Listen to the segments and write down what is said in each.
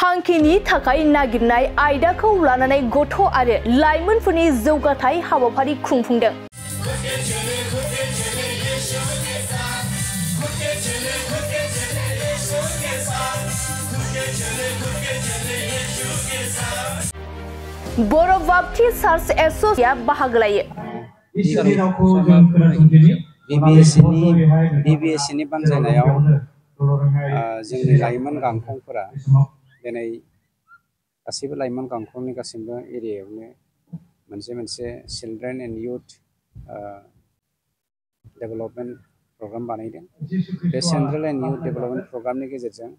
थांखिनि थाखाय नागिरनाय आयदाखौ लानानै गथ' आरो लाइमोनफोरनि जौगाथाय हाबाफारि खुंफुंदों। बर' बाप्टिस्ट चार्च एस'सिएशनआ बाहागो लायो। BBSनि बानजायनायाव जोंनि लाइमोन गांखंफोरा दिनै गासैबो लाइमोन गांखंनि गासैबो एरियायावनो मोनसे children and youth development programme बानायदों। बे चिल्ड्रेन एन्ड युथ डेभेलपमेन्ट प्रग्रामनि गेजेरजों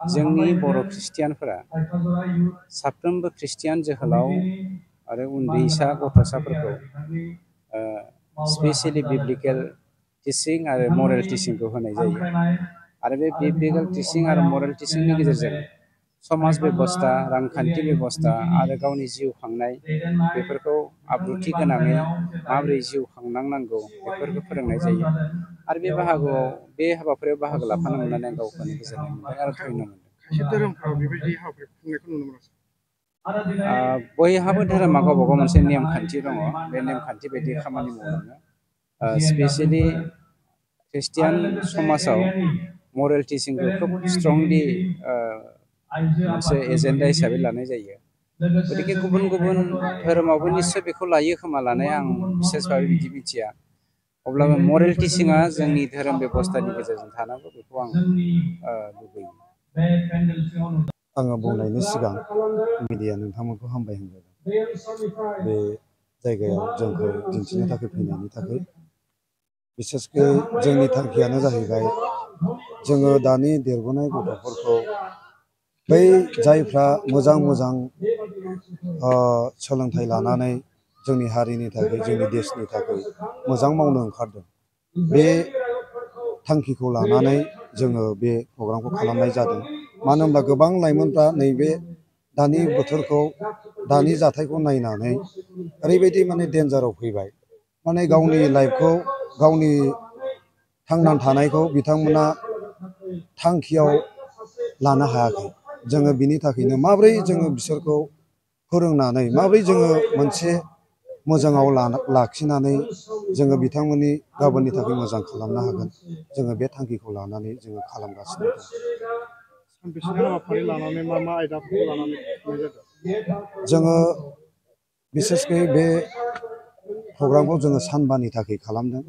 जोंनि बर' ख्रिस्टियानफोरा साफ्रोमबो ख्रिस्टियान जोहोलाव आरो उन्दैसा गथ'साफोरखौ स्पेसियेलि बिब्लिकेल टिचिं आरो मरेल टिचिंखौ होनाय जायो। आरो बे बिब्लिकेल टिचिं आरो मरेल टिचिंनि गेजेरजों समाज बेबस्था, रांखान्थि बेबस्था आरो गावनि जिउ खांनाय बेफोरखौ आब्रुथि गोनाङै माबोरै जिउ खांनांगौ बेफोरखौ फोरोंनाय जायो। आरो बे बाहागोआव बे हाबाफारियाव बाहागो लाफानो मोननानै आं गावखौनो गोजोननाय मोनदों आरो धन्य मोनदों। खायसे धोरोमफ्राव बेबायदि हाबाफारि खुंनायखौ नुनो मोनासै। बयहाबो धोरोमा गावबा गाव मोनसे नेमखान्थि दङ। बे नेमखान्थि बायदि खामानि मावलाङो। स्पेसियेलि ख्रिस्टियान समाजाव मरेल टिचिंखौ खोब स्ट्रंलि मोनसे एजेन्डा हिसाबै लानाय जायो। गतिके गुबुन गुबुन धोरोमावबो निस्सय बेखौ लायो खोमा, लानाय आं बिसेसभाबै बिदि मिथिया। अब्लाबो मरेल टिचिंआ जोंनि धोरोम बेबस्थानि गेजेरजों थानांगौ, बेखौ आं लुबैयो। आङो बुंनायनि सिगां मिडिया नोंथांमोनखौ हामबाय होनबाय। बे जायगायाव जोंखौ दिन्थिनो थाखाय फैनायनि थाखाय। बिसेसकै जोंनि थांखियानो जाहैबाय जोङो दानि देरबोनाय गथ'फोरखौ बै जायफ्रा मोजां सोलोंथाइ लानानै जोंनि हारिनि थाखाय, जोंनि देशनि थाखाय मोजां मावनो ओंखारदों, बे थांखिखौ लानानै जोङो बे प्रग्रामखौ खालामनाय जादों। मानो होनब्ला गोबां लाइमोनफ्रा नैबे दानि बोथोरखौ, दानि जाथायखौ नायनानै ओरैबायदि माने डेन्जाराव फैबाय, माने गावनि लाइफखौ, गावनि थांनानै थानायखौ बिथांमोना थांखियाव लानो हायाखै। जोङो बिनि थाखायनो माबोरै जोङो बिसोरखौ फोरोंनानै, माबोरै जोङो मोनसे मोजाङाव लाखिनानै जोङो बिथांमोननि गाबोननि थाखाय मोजां खालामनो हागोन, जोङो बे थांखिखौ लानानै जोङो खालामगासिनो दं। सानबेसे हाबाफारि लानानै मा आयदाफोरखौ लानानै खुंनाय जादों? जोङो बिसेसकै बे प्रग्रामखौ जोङो सानबानि थाखाय खालामदों।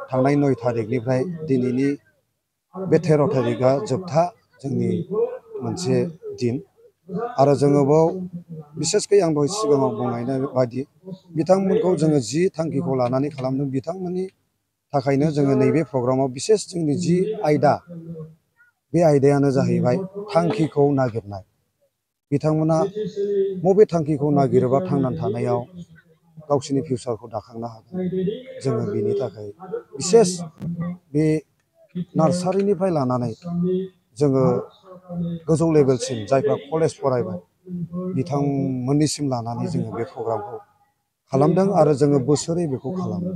थांनाय 9 थारिखनिफ्राय दिनैनि बे 13 थारिखआ जोबथा जोंनि मोनसे दिन। आरो जोङो बाव बिसेसकै आं दहाय सिगाङाव बुंनाय बायदि बिथांमोनखौ जोङो जि थांखिखौ लानानै खालामदों, बिथांमोननि थाखायनो जोङो नैबे प्रग्रामाव बिसेस जोंनि जि आयदा, बे आयदायानो जाहैबाय थांखिखौ नागिरनाय। बिथांमोना बबे थांखिखौ नागिरोबा थांनानै थानायाव गावसोरनि फिउचारखौ दाखांनो हागोन, जोङो बिनि थाखाय बिसेस बे नार्सारिनिफ्राय लानानै जोङो गोजौ लेभेलसिम जायफ्रा कलेज फरायबाय बिथांमोननिसिम लानानै जोङो बे प्रग्रामखौ खालामदों आरो जोङो बोसोरै बेखौ खालामो।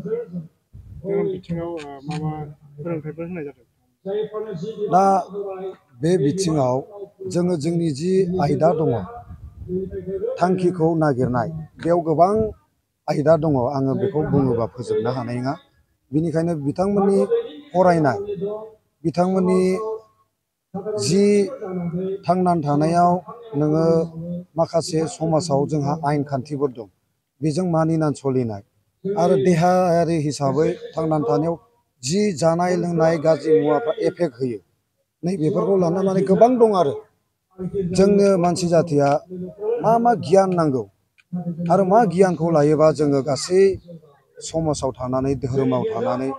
धोरोम बिथिङाव मा फोरोंथायफोर होनाय जादों? दा बे बिथिङाव जोङो जोंनि जि आयदा दङ, थांखिखौ नागिरनाय, बेयाव गोबां आयदा दङ। आङो बेखौ बुङोबा फोजोबनो हानाय नङा। बेनिखायनो बिथांमोननि फरायनाय, बिथांमोननि जि थांनानै थानायाव नोङो माखासे समाजाव जोंहा आयेन खान्थिफोर दं, बेजों मानिनानै सोलिनाय, आरो देहायारि हिसाबै थांनानै थानायाव जि जानाय लोंनाय गाज्रि मुवाफ्रा एफेक्ट होयो, नै बेफोरखौ लानानै माने गोबां दं। आरो जोंनो मानसि जाथिया मा गियान नांगौ आरो मा गियानखौ लायोबा जोङो गासै समाजाव थानानै, धोरोमाव थानानै,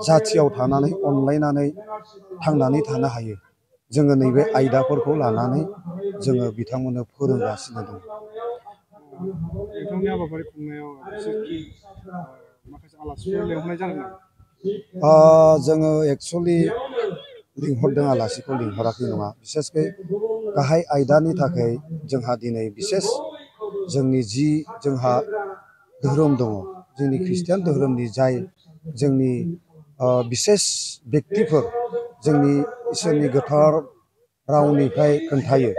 जाथियाव थानानै अनलायनानै थांनानै थानो हायो, जोङो नैबे आयदाफोरखौ लानानै जोङो बिथांमोननो फोरोंगासिनो दं। नोंथांनि हाबाफारि खुंनायाव माखासे आलासिफोर लिंहरनाय जादों नामा? जोङो एक्सुवेलि लिंहरदों, आलासिखौ लिंहराखै नङा। बिसेसकै गाहाय आयदानि थाखाय जोंहा दिनै बिसेस जोंनि जि जोंहा धोरोम दङ, जोंनि ख्रिस्टियान धोरोमनि जाय जोंनि बिसेस बेक्तिफोर जोंनि इसोरनि गोथार रावनिफ्राय खोन्थायो,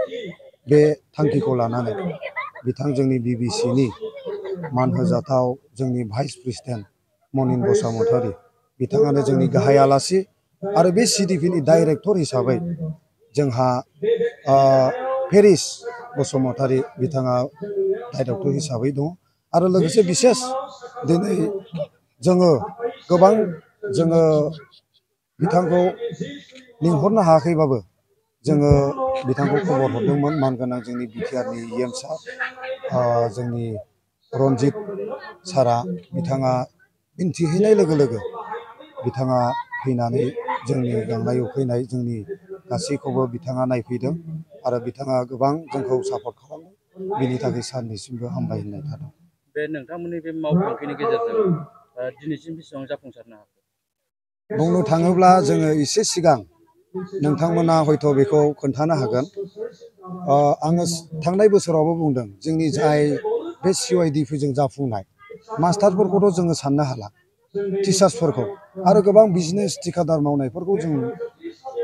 बे थांखिखौ लानानै बिथां जोंनि बिबिसिनि मान होजाथाव जोंनि भाइस प्रेसिडेन्ट मनिन बसुमतारी बिथाङानो जोंनि गाहाय आलासि आरो बे सिडिपिनि डाइरेक्टर हिसाबै जोंहा पेरिस बसुमतारी बिथाङा डाइरेक्टर हिसाबै दं आरो लोगोसे बिसेस दिनै जोङो गोबां बिथांखौ लिंहरनो हायाखैबाबो जोङो बिथांखौ खबर हरदोंमोन मानगोनां जोंनि बिटिआरनि EM सार जोंनि रनजित सारा बिथाङा मिन्थिहैनाय लोगो लोगो बिथाङा फैनानै जोंनि गांनाय उखैनाय जोंनि गासैखौबो बिथाङा नायफैदों आरो बिथाङा गोबां जोंखौ सापर्ट खालामदों बिनि थाखाय सारनिसिमबो हामबाय होननाय थादों। बे नोंथांमोननि बे मावथांखिनि गेजेरजों दिनैसिम बेसेबां जाफुंसारनो हाखो? बुंनो थाङोब्ला जोङो एसे सिगां नोंथांमोना हयथ' बेखौ खोन्थानो हागोन। आङो थांनाय बोसोरावबो बुंदों जोंनि जाय बे CYDPजों जाफुंनाय मास्टारफोरखौथ' जोङो साननो हाला टिचार्सफोरखौ आरो गोबां बिजनेस थिखादार मावनायफोरखौ जों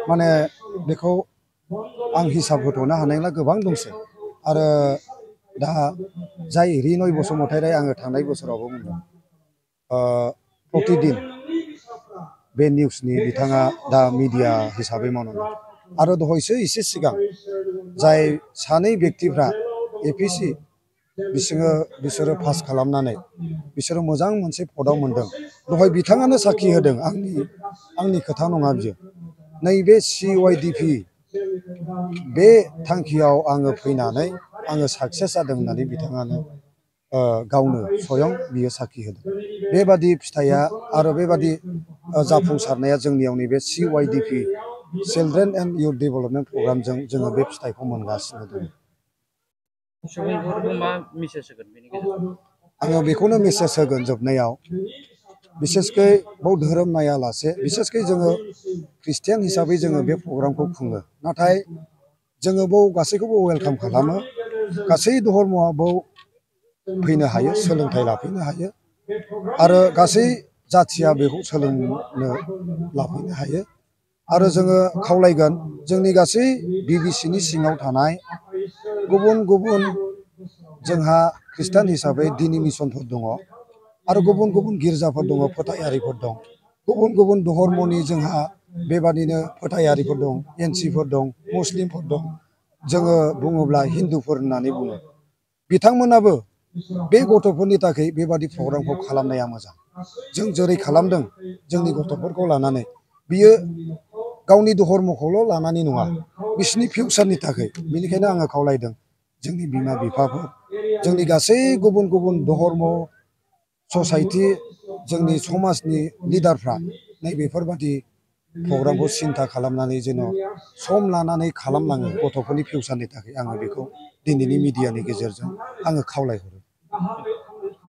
माने बेखौ आं हिसाब होथ'नो हानायला गोबां दंसै आरो दा जाय रिनय बसुमतारी आङो थांनाय बोसोरावबो बुंदों प्रतिदिन बे निउसनि बिथाङा दा मिडिया हिसाबै मावनांगौ आरो दहायसो एसे सिगां जाय सानै व्यक्तिफ्रा APC बिसोरो पास खालामनानै बिसोरो मोजां मोनसे पदआव मोनदों दहाय बिथाङानो साखि होदों आंनि खोथा नङा बियो नैबे CYDP बे थांखियाव आङो फैनानै आङो साक्सेस जादों होननानै बिथाङानो गावनो स्वयं बियो साखि होदों। बेबादि फिथाइया आरो बेबादि जाफुंसारनाया जोंनियाव नैबे CYDP children and youth development प्रग्रामजों जोङो बे फिथाइखौ मोनगासिनो दं। सुबुंफोरखौ मा मेसेज होगोन बेनि गेजेरजों? आङो बेखौनो मेसेज होगोन जोबनायाव बिसेसकै बाव धोरोम नायालासे बिसेसकै जोङो ख्रिस्टियान हिसाबै जोङो बे प्रग्रामखौ खुङो नाथाय जोङो बाव गासैखौबो वेलकाम खालामो गासै धर्मआ बाव फैनो हायो सोलोंथाइ लाफैनो हायो आरो गासै जाथिया बेखौ सोलोंनो लाफैनो हायो आरो जोङो खावलायगोन जोंनि गासै बिबिसिनि सिङाव थानाय गुबुन गुबुन जोंहा ख्रिस्टान हिसाबै दिनि मिसनफोर दङ आरो गुबुन गुबुन गिर्जाफोर दङ फोथायारिफोर दं गुबुन गुबुन धर्मनि जोंहा बेबादिनो फोथायारिफोर दं एनसिफोर दं मुस्लिमफोर दं जोङो बुङोब्ला हिन्दुफोर होननानै बुङो बिथांमोनाबो बे गथ'फोरनि थाखाय बेबादि प्रग्रामखौ खालामनाया मोजां जों जेरै खालामदों जोंनि गथ'फोरखौ लानानै बियो गावनि धर्मखौल' लानानै नङा बिसिनि फिउचारनि थाखाय बेनिखायनो आङो खावलायदों जोंनि बिमा बिफाफोर जोंनि गासै गुबुन गुबुन धर्म ससाइटि जोंनि समाजनि लिडारफ्रा नैबेफोरबादि प्रग्रामखौ सिन्था खालामनानै जेन' सम लानानै खालामलाङो गथ'फोरनि फिउचारनि थाखाय आङो बेखौ दिनैनि मिडियानि गेजेरजों आङो खावलायहरो।